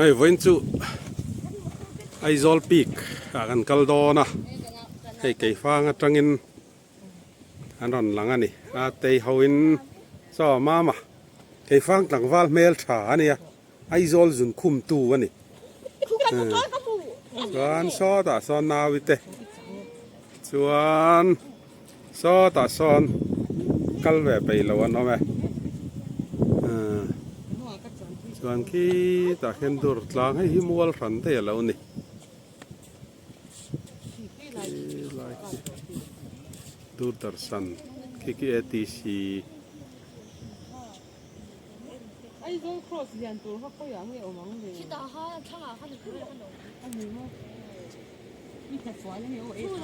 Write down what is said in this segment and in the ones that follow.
Hei vawiin chu Aizawl peak ah kan kal dawn a, hei Keifang atangin an rawn lang a ni. A tei ho in chaw mama Keifang tlangval hmel tha a nia, Aizawl zun khum tu a ni. Chuan sawtah sawn naui te chuan. Sawtah sawn kal ve peih lo an awm e. Chuan khitah khian dur tlang hei hi mual hran daih a lo ni. Khilai khi Doordarshan khi khi ATC. Aizawl cross lian tur kha khawiah nge awm ang le?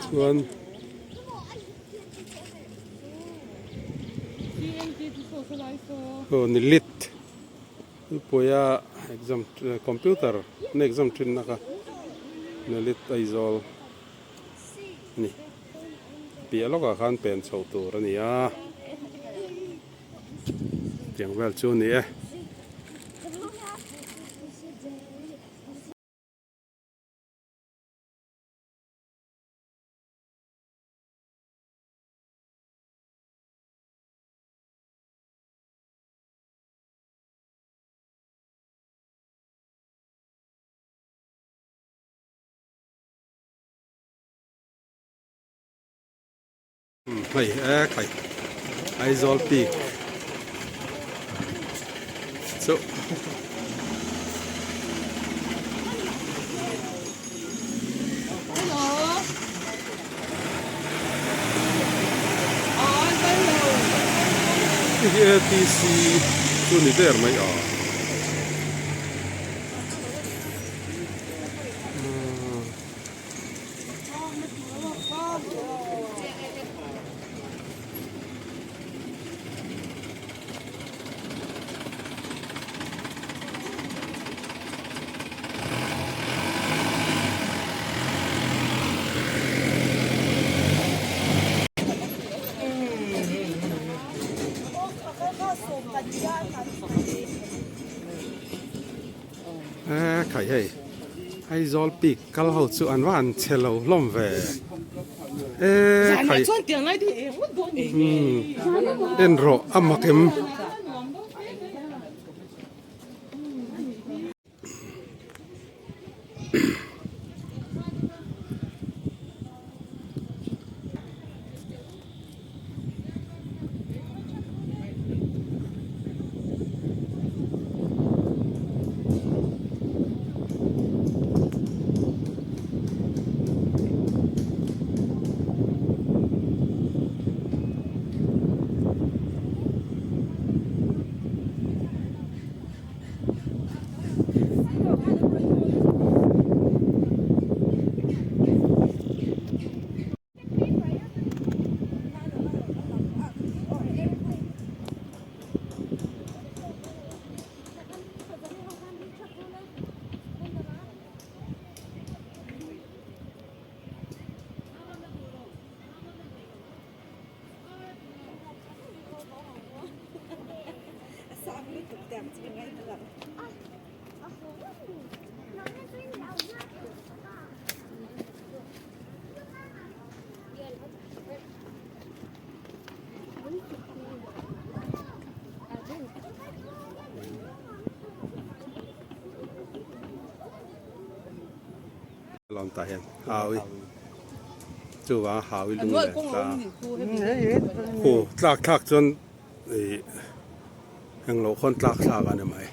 Chuan aw ni lit puia exam computer na exam thin na kha ni lit Aizawl ni piah lawkah khan pen chhoh tur a ni a. Tiang vel chu a ni e. Hei e khai Aizawl peak chu Hei hi ATC chu ni der mai a. E khai hei Aizawl peak kal ho chu an va han chhe lo hlawm ve e khai en rawh a mak em. Lawm tah hian hawi chuvang hawi lung leh tla khu tlak thlak chuan ih englo khawn tlak thlak a ni mai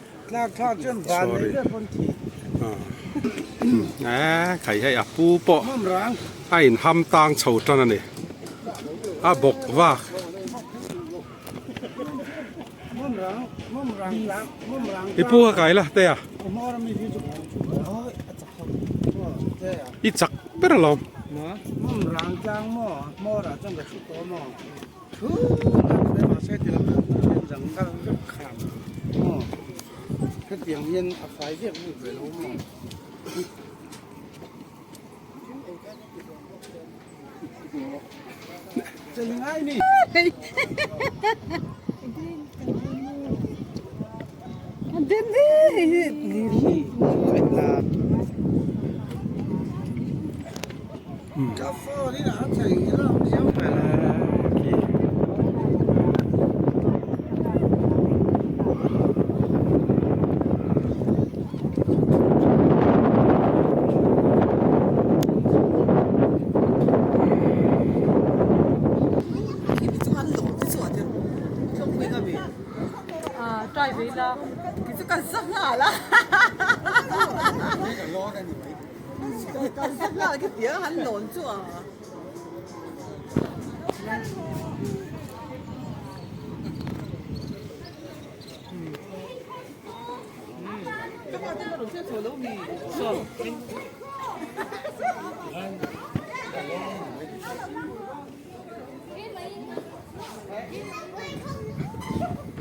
sorry a khai hei a pu pawh a in ham tang chho tan a ni a bawk vak. I pu a kai la te a. I chak ber alawm.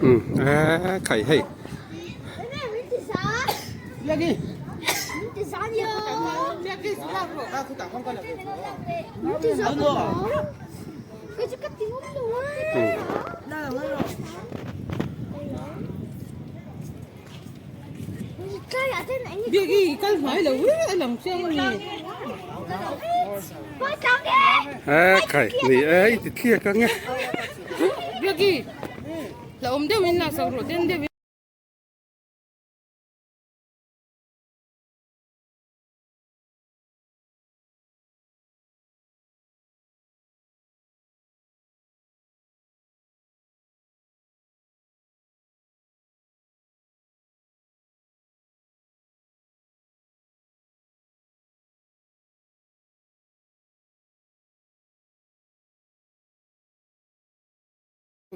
Umm eee khai hei. Eee khai ni e i ti thliak ang e.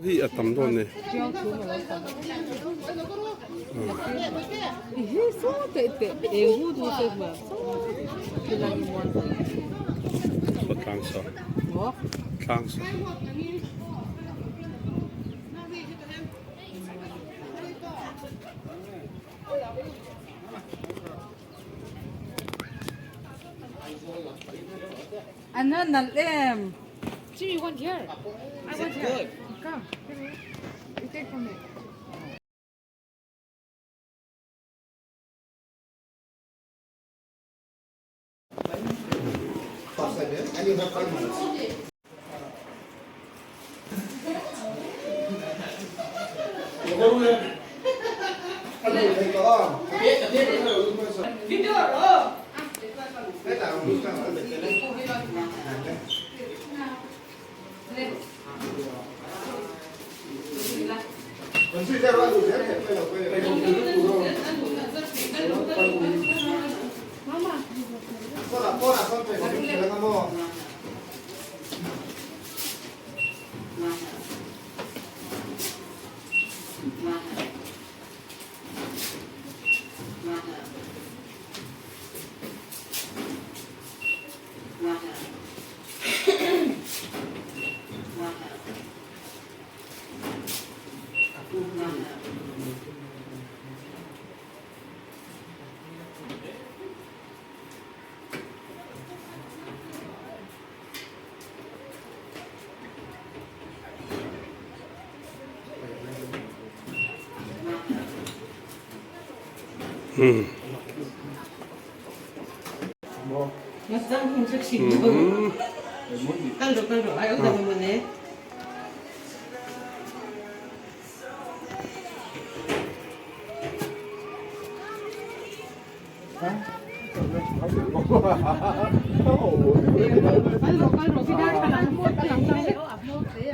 Hi a tam dawn ni. Tlang saw. Tlang saw. An a nalh em? Jimmy you want here? I want here. Come. You take from me.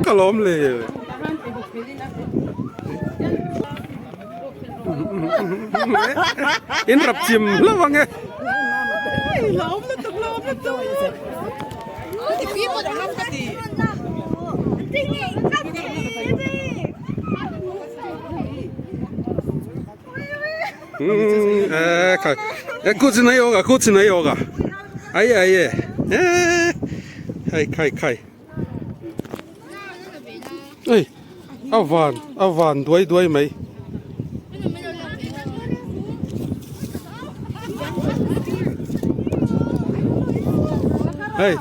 Ka lawm le. In rap chim hlauh ang e. Kut nei yoga kut nei yoga ai ai e khai khai khai ei a van a van duai duai mai hei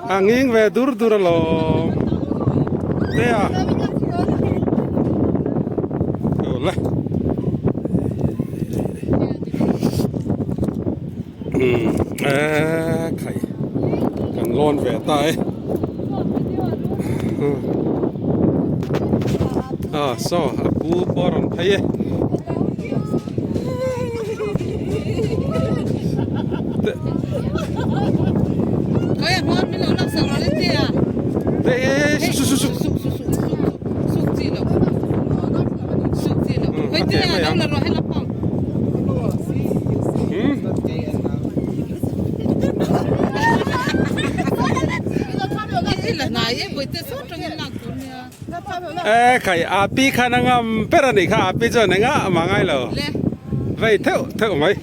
a nging ve dur dur alawm te a le um e khai. lawn ve ta e. Ah saw a pu pawh a rawn phei e. E khai a pi khan a ngam ber a nih kha a pi chuan engah mah ngai lo vei theuh theuh mai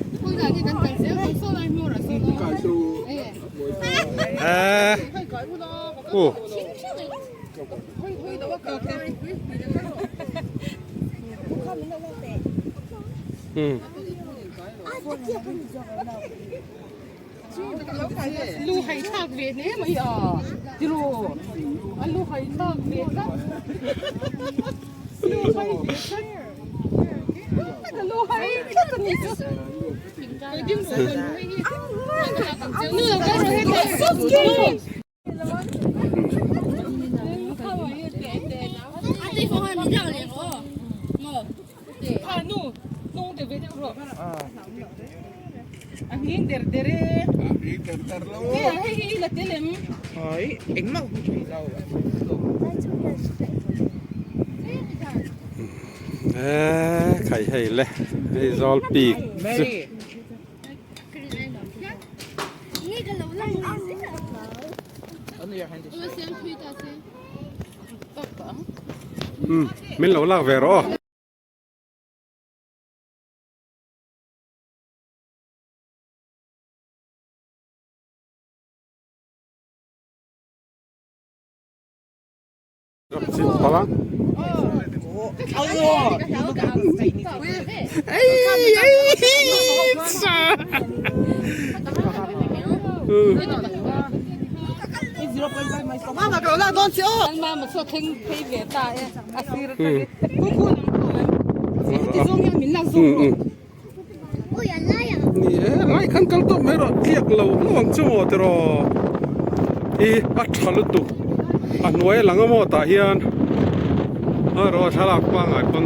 e u. Lu hai thlak ve hle mai a tiraw a lu hai thlak ve tlat lu hai ve tlat lu hai tlat a ni chu Eee khai hei le hei zawl pik chu. Min lo lak ve rawh aw. Ni e lai khan kal tawp mai rawh tliak lo hlauh ang chu maw tiraw i a tha lutuk a hnuai a lang a maw tah hian a rawh a thlalak pangai pawn.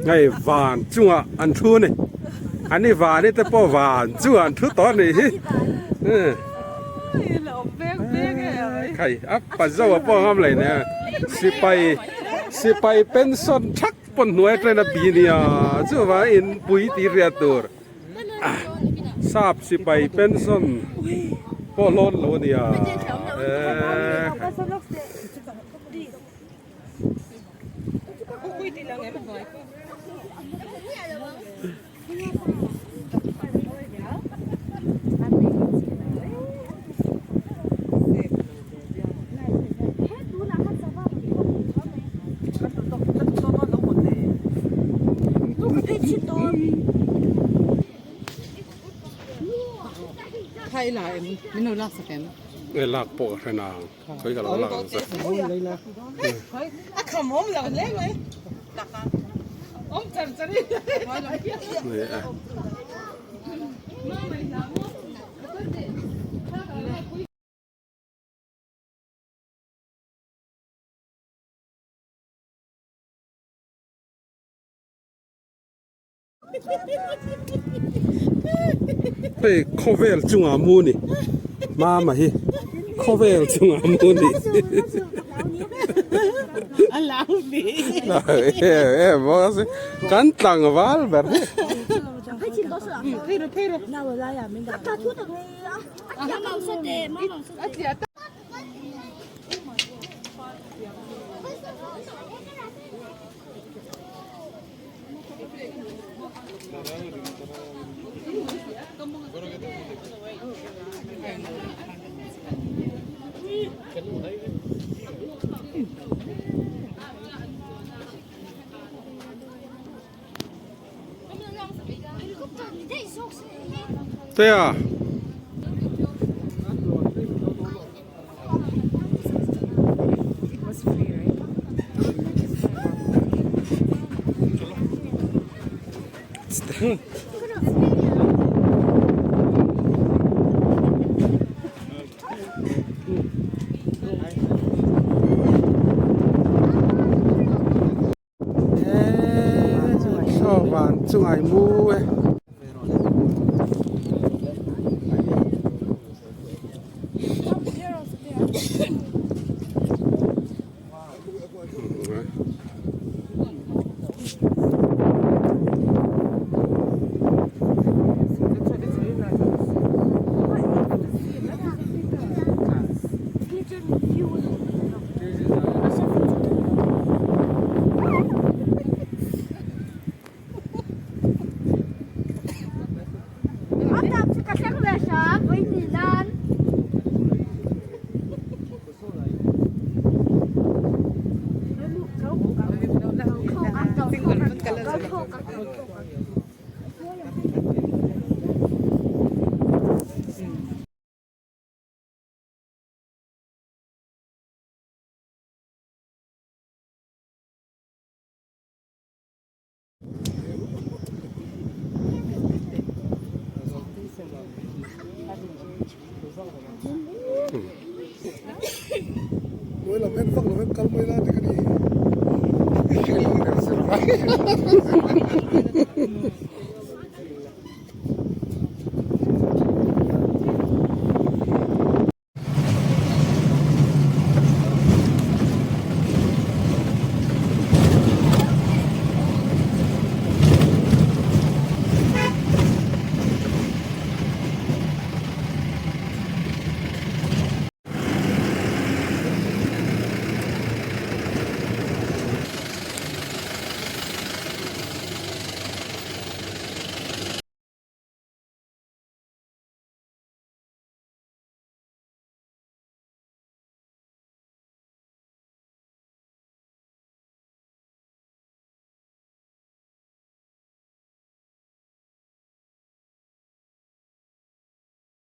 Hei van chungah an thu a ni an ni van hi te pawh van chungah an thu tawh a nih hi khai a pazo a pawh ngam leh nia sipai sipai pension thak pawn hnuai atangin a bi nia chuvang in pui tih riat tur sap sipai pension pawh hlawn lo a nia eee. Nge lak pawh ka hre nang. Khawi ka lo lak ang che. A kham awm lo hle mai. Awm char char in. Hei khawvel chungah mu ni mama hi khawvel chungah mu ni kan tlangval ber hi. Tea. Dai mu e.